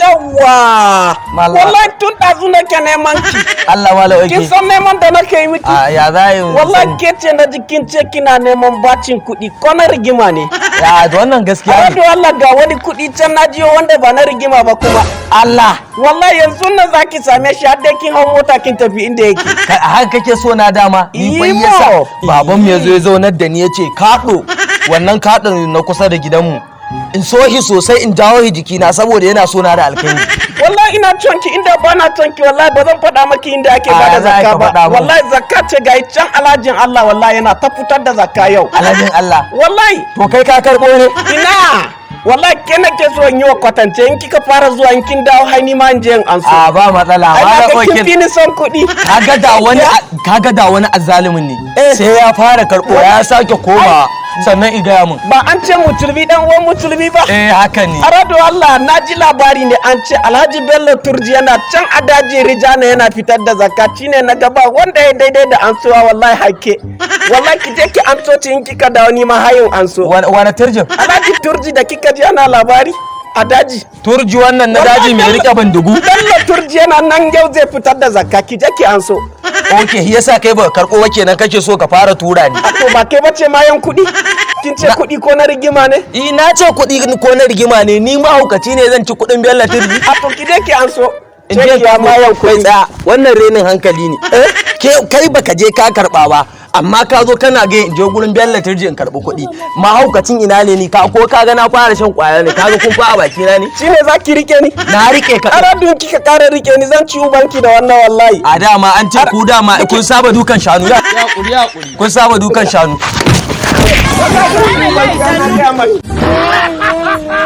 Yawwa! Mallam. Wallahi tun ɗazu nake neman ki. Allah wala Kin oke. san neman da nake yi miki? A ya za yi? Wallahi ke ce na jikin ce kina neman bacin kuɗi ko na rigima ne. Ya wannan gaskiya ne. Aradu Allah, ga wani kuɗi can na jiyo wanda ba na rigima ba kuma. Allah. Wallahi yanzu nan zaki same shi har dai kin hau mota kin tafi inda yake. A haka kake so na dama ni bai Imo. Yasa baban mu yazo ya zaunar da ni, yace kaɗo wannan kaɗon na kusa da gidanmu, in so shi sosai, in jawo shi jikina saboda yana so na da alkhairi. Wallahi ina son ki, inda ba na son ki wallahi ba zan faɗa maki inda ake A, bada za ka zakka ba. faɗa mun. Wallahi zakka ce, ga can alhajin Allah wallahi yana ta fitar da zakka yau. Alhajin Allah? Wallahi. To kai ka karɓo ne? Ina, wallahi ke nake so in yi wa kwatance, in kika fara zuwa, in kin dawo hai ni ma in je in anso. A, ba matsala. Ai Malam na ga kin Okil. fi ni son kuɗi. Kaga da wani azzalumin ne Eh. sai ya fara karɓo ya sake koma sannan i gaya mun. Ba an ce mutulmi dan uwan mutulmi ba? Eh, haka ne. Arado Allah, na ji labari ne an ce Alhaji Bello Turji yana can a daji Rijana yana fitar da zakka, shine na gaba wanda ya daidai da ansuwa. Wallahi hake, wallahi ki je ki amso ci, in kika dawo ni ma hayin anso. Wani turjin? Alhaji Turji da kika ji ana labari a daji. Turji wannan na daji mai rike bindigu? Bello Turji yana nan, yau zai fitar da zakka, ki je ki anso. Ok, yasa kai ba karɓo ba kenan, kake so ka fara tura ni. A, to ba kai bace mayan kuɗi? Kin ce kuɗi ko na rigima ne? Eh, na ce kuɗi ko na rigima ne, ni mahaukaci ne zan ci kuɗin Bello Turji? A, to ki je ki anso. In Ce je ki ya mayan kai kuɗi. tsaya, wannan renin hankali ne. Ke kai baka je ka karɓa ba, amma ka zo kana ga in je gurin Bello Turji in karɓi kuɗi. Mahaukacin ina ne ni? Ka ko ka ga na fara shan ƙwaya ne? Ka ga kun fa a baki na ne? Shine za ki rike ni? Na rike ka. Aradun kika kara rike ni, zan ci ubanki da wannan wallahi. A dama an ce ku dama kun saba dukan shanu. Kun saba dukan shanu. Wallahi zan ci ubanki, ana gaya maki.